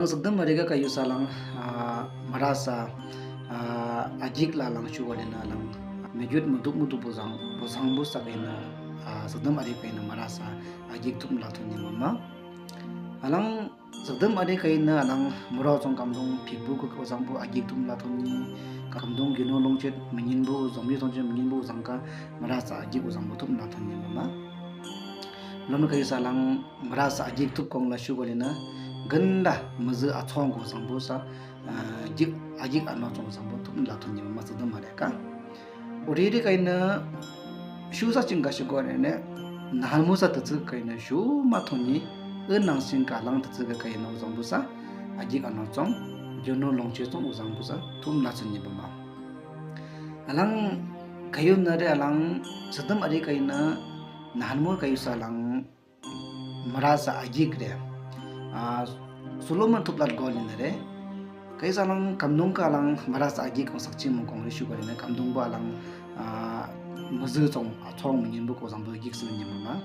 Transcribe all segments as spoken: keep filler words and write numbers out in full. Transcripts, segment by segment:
Sükdem areka kayusa alang, a, marasa, a, ajik la alang shugalina alang, mejut mutup mutup buzang, buzang busa kayina, a, sükdem areka kayina marasa ajik tup la thonye mama. Alang sükdem areka kayina alang mura chong kamdung phikbu ko uzangbu ajik tup la thonye, kamdung gino longchet menyinbu, zombi longchet menyinbu uzangka marasa ajik uzangbu tup la thonye mama. Lom kayusa alang marasa ajik tup kong la shugalina, genda mazi achong ko uzangbusa, a, ajik, ajik ano chong uzangbu tup la thonye mama sükdem areka. Uriri kayina shusa chingka shugalina, nahanmusa tatsik kayina shu ma thonye, e nang singka alang tatsik kayina uzangbusa, ajik ano chong, gino longchet chong uzangbusa, tup la thonye mama. Alang kayuna re alang sükdem areka kayina, nahanmu kayusa alang marasa ajik re. A, Solomon tup la galina re. Kayusa alang kamdung ka alang marasa ajik kong sakching mung kong re shugalina kamdung bu alang, a, mazi chong, achong menyinbu ko uzangbu ajik sünye mama.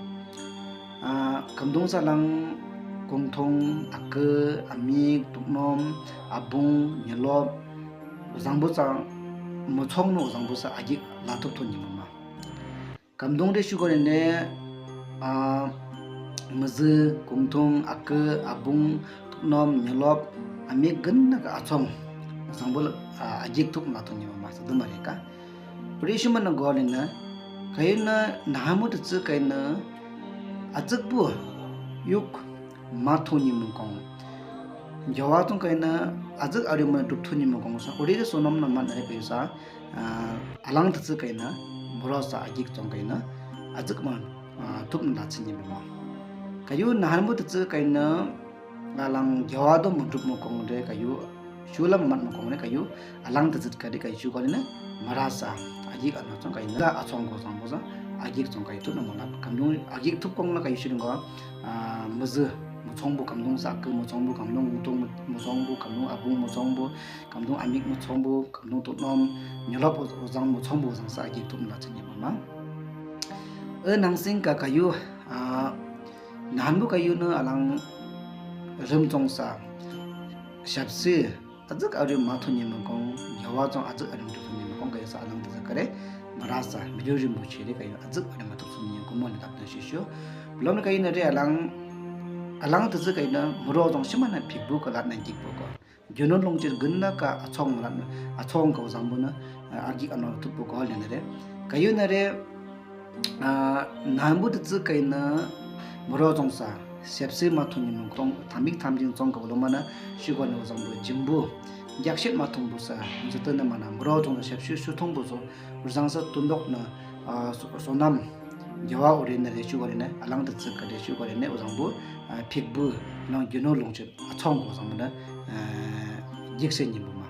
A, kamdungsa alang kungthung, ake, amik, tuknom, abung, nyelop, uzangbusa muchong no uzangbusa ajik la tup thonye mama. Kamdung re shugalina, a, mazi, kungthung, ake, abung, tuknom, nyelop, amik genda ka achong. Uzangbu, a, ajik tup la thonye mama sükdem areka. Uri shumana galina, kayuna nahanmu tatsik kayina, ajik bu, yuk, ma thonye mung kong. Jawa tong kayina, ajik ari mana tup thonye mung kongsa. Uriri sonom na man are kayusa, a, alang tatsik kayina, murasa ajik chong kayina, ajik ma, a, tup na la thonye mama. Kayu nahanmu tatsik kayina, alang jawa do mutup mung kong re kayu, shula mamat mung kong re kayu, alang tatsik kare kayu shugalina, marasa, ajik ano chong kayina, achong ko uzangbusa, ajik chong kayu tup na mama. Kamdung, ajik tup kong la kayu shulingo, a, mazi, muchongbu kamdungsa, ake muchongbu kamdung, kungthung muchongbu kamdung, abung muchongbu, kamdung amik muchongbu, kamdung tuknom, nyelop u-, uzang muchongbu uzangsa ajik tup la thonye mama. E nang singka kayu, a, nahanbu kayuna alang rim chongsa, shepsi, ajik ari ma thonye mung kong, jawa chong ajik ari ma thonye mung kong kayusa alang tatsik kare, marasa, mijo rimbu chere kayu, ajik ari ma thonye mung kong mo ni tapna shishu. Lom kayuna re alang, alang tatsik kayina, mura chong shimana phikbu ka latna jikbu ko. Gino longchet genda ka achong malatna, achong ka uzangbu na, a, ajik ano tup ko galina re. Kayuna re, a, nahanbu tatsik kayina mura chongsa, shepsi ma thonye mung kong, thamik thamjing chong ka ulomana, shugalina uzangbu, jimbu, jakshet ma thongbusa, zatana mana, mura chongsa shepsi shu thongbusa, uzangsa tundok na, a, so-, sonam, jawa urina re shugalina, alang tatsik kare shugalina, uzangbu, a, phikbu, nang gino longchet, achong ko uzangbu na, a, jikse nyimbu ma.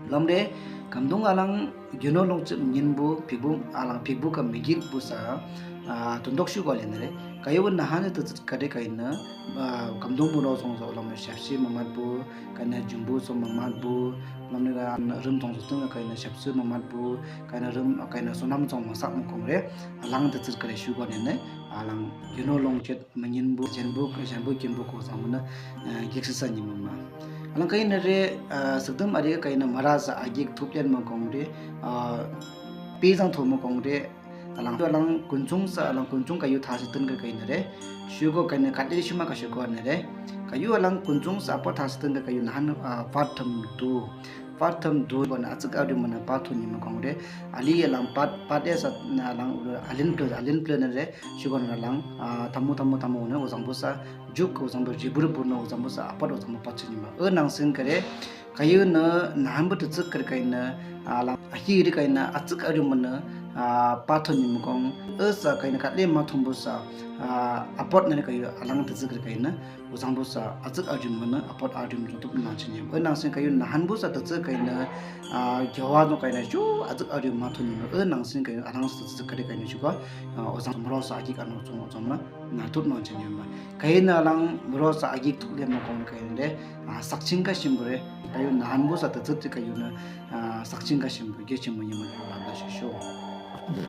Lom re, kamdung alang, gino longchet nyinbu, phikbu, alang phikbu ka mijit busa, a, tundok shugalina re, kayu nahan tatsik kare kayina, a, kamdung mura chongsa ulom shepsi mamatbu, kayina jimbu chong mamatbu, lom re ka rim chongsa tun kayina shepsi mamatbu, kayina rim, kayina sonam chong masak mung kong re, alang tatsik kare shugalina, alang gino longchet, menyinbu, jenbu, jenbu, kinbu ko uzangbu na, e, jiksisa nyimbu ma. Alang kayuna re, e, sükdem areka kayuna marasa ajik tup len mung kong re, e, pizang thon mung kong re, alang, alang kunchungsa, alang kunchung kayu thasa tun ka kayuna re, shugo kayuna katli shima ka shugo na re, kayu alang kunchungsa apot thasa tun ka kayu nahan, e, pat tham du. Pat tham du bana ajik ari mana pat thonye mung kong re. Ali alang pat, pat esa na alang ura alin ple, alin ple na re. Shugon alang, a, thamu, thamu, thamu na uzangbusa, juk uzangbu, jibur bur na uzangbusa, apot uzangbu pat thonye ma. E nang singka re, kayuna nahanbu tatsik kare kayuna, a, alang, ahi ri kayuna, ajik ari mana, a, pat thonye mung kong, esa kayuna katli ma thongbusa, a, apot na re kayu, alang tatsik kare kayuna, uzangbusa ajik ari mana, apot ari mana tup na chinye. E nang singka kayu nahanbusa tatsik kayuna, a, jawa no kayuna shu ajik ari ma thonye ma. E nang singka kayu alang tatsik kare kayuna shuka, a, uzang murasa ajik ano chong chong na, na tup na chinye ma. Kayuna alang murasa ajik tup le mung kong kayuna re, a, sakching ka shimbu re, kayu nahanbusa tatsik kayuna, a, sakching ka shimbu, ge shimbu nyima, a, da shisho.